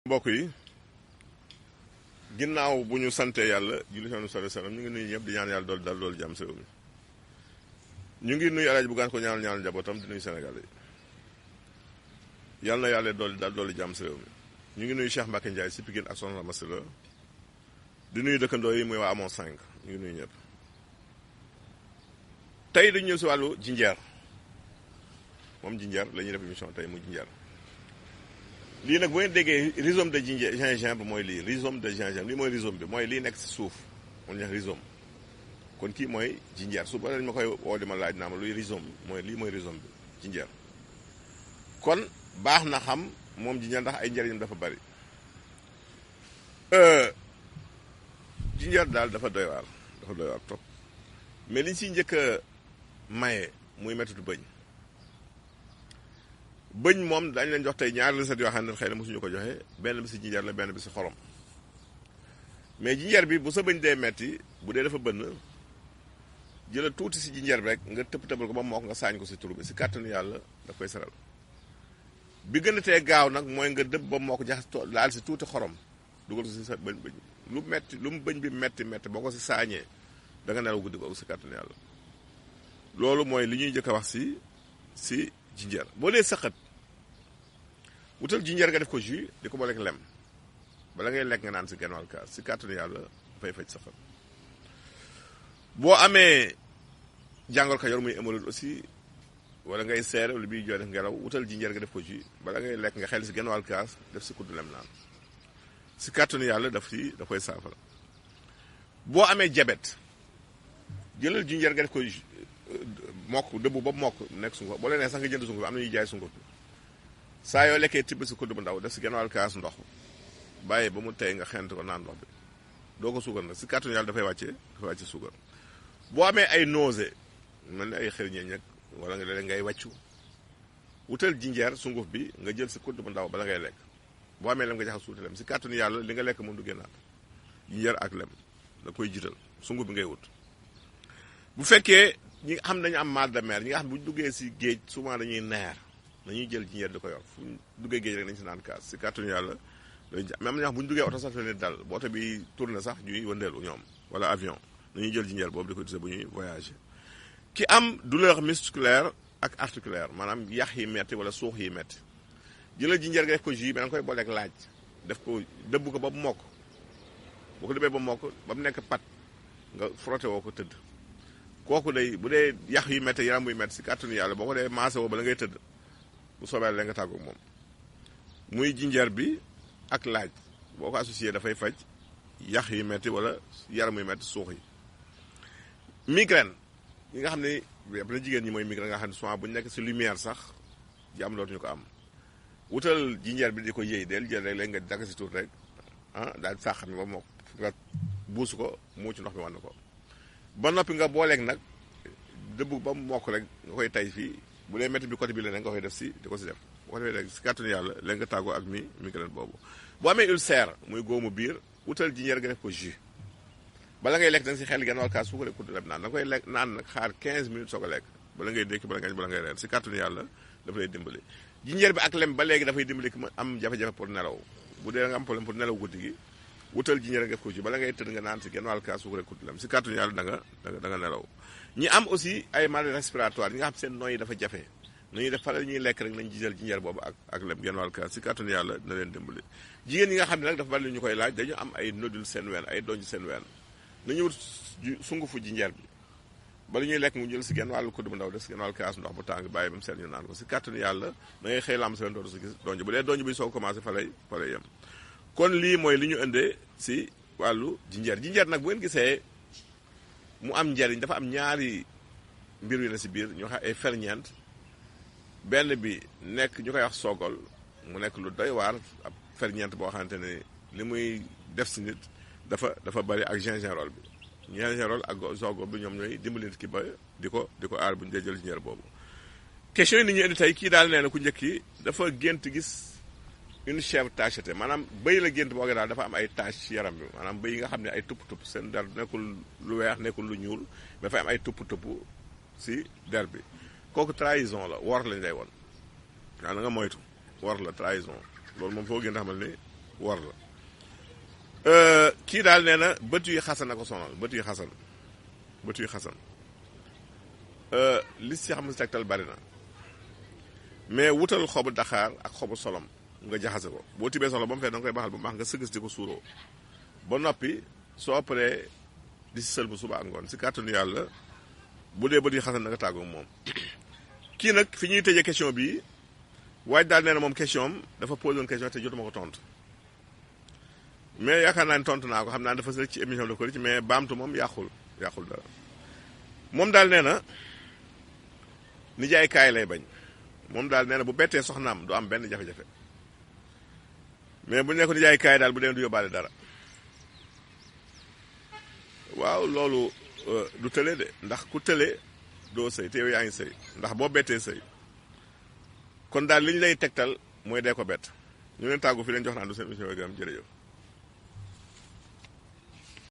mbokk yi ginnaaw bu ñu sante yàlla julli ci Yonent bi sallallahu alayhi wasallam ñu ngi nuyu ñëpp di ñaan yàlla dool jàmm si réew mi ñu ngi nuyu Alaaji Bugaan ko ñaanal njabootam di nuyu Sénégal yi yàlla na yàlla dool jàmm si réew mi ñu ngi nuyu Cheikh Mbacke Ndiaye si Pikine ak Soxna Masila di nuyu dëkkandoo yi muy waa amoon 5 ñu ngi nuyu ñëpp tey dañu ñëw si wàllu jinjeer moom jinjeer la ñuy def émission tey mu jinjeer lii nag bu ngeen déggee rhizome de gingembre mooy lii rhizome de gingembre lii mooy rhizome bi mooy lii nekk si suuf mu ñuy wax rhizome kon kii mooy jinjeer suuf ba dañ ma koy woo di ma laaj naa ma luy rhizome mooy lii mooy rhizome bi jinjeer kon baax na xam moom jinjeer ndax ay njëriñam dafa bari jinjeer daal dafa doy waar trop mais liñ siy njëkk a maye muy méttitu bëñ moom dañ leen jox tey ñaari recette yoo xam ne xëy na mosuñu ko joxe benn bi si jinjeer la benn bi si xorom mais jinjeer bi bu sa bëñ dee metti bu dee dafa bënn jëla tuuti si jinjeer bi rek nga tëbal ko ba mook nga saañ ko si tur bi si kàttanu yàlla daf koy seral bi gën a tee gaaw nag mooy nga dëbb ba mook jaxas laal si tuuti xorom dugal ko si sa bëñ lu mu bëñ bi metti boo ko si saañee da nga nelaw guddi ko si kàttanu yàlla loolu mooy li ñuy njëkk a wax si jinjeer boo dee sëqat wutal jinjeer nga def ko jus di ko booleeg lem bala ngay lekk nga naan si genn wàll kaas si kàttanu yàlla dafay faj sëqat boo amee jàngoro Kajoor muy hémorroïde aussi wala ngay seere wala bii joo def ngelaw wutal jinjeer nga def ko jus bala ngay lekk nga xel si genn wàll kaas def si kuddu lem naan si kàttanu yàlla da koy saafara boo amee jabet jëlal jinjeer nga def ko mokk dëbb ba mokk nekk sunguf boo leen nee sax nga jënd sunguf bi am na ñuy jaay sunguf bi saa yoo lekkee tibb si kudd bu ndaw def si genn wàll kaas ndox bàyyi ba mu tey nga xent ko naan ndox bi doo ko suukar nag si kàttanu yàlla dafay wàcce suukar boo amee ay nausée mel ni ay xërñeñ nag wala nga léeg ngay wàccu wutal jinjeer sunguf bi nga jël si kudd bu ndaw bala ngay lekk boo amee lem nga jaxas suuti lem si kàttanu yàlla li nga lekk moom du génnaat jinjeer ak lem da koy jiital sunguf bi ngay wut bu fekkee ñi nga xam dañu am mal de mer ñi nga xam bu ñu duggee si géej souvent dañuy neer dañuy jël jinjeer di ko yor fu ñu duggee géej rek nañu si naan kaas si kàttanu yàlla même ñax bu ñu duggee oto sax leen dal bu oto bi tourné sax ñuy wëndeelu ñoom wala avion dañuy jël jinjeer boobu di ko utiliser bu ñuy voyager ki am douleur musculaire ak articulaire maanaam yax yi metti wala suux yi metti jëlal jinjeer nga def ko jus mais da nga koy booleeg laaj def ko dëbb ko ba mu mokk boo ko dëbbee ba mokk ba mu nekk pat nga frotté woo ko tëdd kooku day bu dee yax yu métti yaram buy métti si kàttanu yàlla boo ko dee maase woo ba la ngay tëdd bu soobee la nga tàggoog moom muy jinjeer bi ak laaj boo ko associé dafay faj yax yu métti wala yaram yu métti suux yi migraine yi nga xam ne yëpp na jigéen ñi mooy migraine nga xam ne souvent bu ñu nekk si lumière sax jàmm dootuñu ko am wutal jinjeer bi di ko yëy del jël rek léegi nga dagg si tuut rek daal sax xam ne ba mook nga buusu ko mu ci ndox mi wan na ko ba noppi nga booleeg nag dëbb ba mu mokk rek nga koy tay fii bu dee métti bi côté bi la nga koy def si di ko si def boo ko defee rek si kàttanu yàlla léegi nga tàggoo ak migraine boobu boo amee ulcère muy góomu biir wutal jinjeer nga def ko jus bala ngay lekk da nga si xel genn wàll kaas su ko rek kudd lem naan da nga koy lekk naan nag xaar 15 minutes soo ko lekk bala ngay dékki bala ngay reer si kàttanu yàlla dafa lay dimbali jinjeer bi ak lem ba léegi dafay dimbali ki ma am jafe-jafe pour nelaw bu dee nga am problème pour nelaw guddi gi wutal jinjeer nga def ko ci bala ngay tëdd nga naan si genn wàll kaas su ko rek kudd lem si kàttanu yàlla da nga nelaw ñi am aussi ay maladies respiratoires ñi nga xam seen nooyi dafa jafe nañuy def pare ñuy lekk rek nañ jël jinjeer boobu ak lem genn wàll kaas si kàttanu yàlla na leen dimbali jigéen ñi nga xam ne nag dafa bari lu ñu koy laaj dañu am ay nodule seen ween ay donj seen ween nañu wut sungufu jinjeer bi bala ñuy lekk mu jël si genn wàllu kudd bu ndaw def si genn wàllu kaas ndox bu tàng bàyyi ba mu seen ñu naan ko si kàttanu yàlla da ngay xëy lamb si leen dootu si gis donj bu dee donj bi soo commencé fa lay yem kon lii mooy li ñu indee si wàllu jinjeer nag bu ngeen gisee mu am njariñ dafa am ñaari mbir yu ne si biir ñu wax ay ferñeent benn bi nekk ñu koy wax soogol mu nekk lu doy waar ab ferñeent boo xamante ne li muy def si nit dafa bari ak gingerol bi gingerol ak soogol bi ñoom ñooy dimbali nit ki ba di ko aar bu ñu dee jël jinjeer boobu question yi ni ñu indi tey kii daal nee na ku njëkk yi dafa gént gis une chèvre tachetée maanaam bëy la gént boo daal dafa am ay tache ci yaram bi maanaam bëy yi nga xam ne ay tupp seen der nekkul lu weex nekkul lu ñuul dafa am ay tupp si der bi kooku trahison la wor lañ lay woon waaw na nga moytu wor la trahison loolu moom foo gën a xamal ni war la kii daal nee na bët yu xasan a ko sonal bët yu xasan li si xam si tegtal bari na mais wutal xobu daxaar ak xobu solom nga jaxase ko boo tibee soxla ba mu fee da nga koy baxal ba mu baax nga sëgës di ko suuroo ba noppi soo paree di si sël bu suba ak ngoon si kàttanu yàlla bu dee bët yu xasan na nga tàggoog moom. kii nag fi ñuy tëjee question bi waaj daal nee na moom question am dafa posé woon question te jotuma ko tontu mais yaakaar naa ne tontu naa ko xam naa dafa rek ci émission de ko ci mais baamtu moom yàqul dara moom daal nee na nijaay kaay lay bañ moom daal nee na bu bettee soxnaam du am benn jafe-jafe mais bu nekk nijaay kaay daal bu dee du yóbbaale dara waaw loolu du tële de ndax ku tële doo sëy te yow yaa ngi sëy ndax boo bettee sëy kon daal li ñu lay tegtal mooy dee ko bett ñu leen tàggu fi leen jox naa du seen émission yi gërëm jërëjëf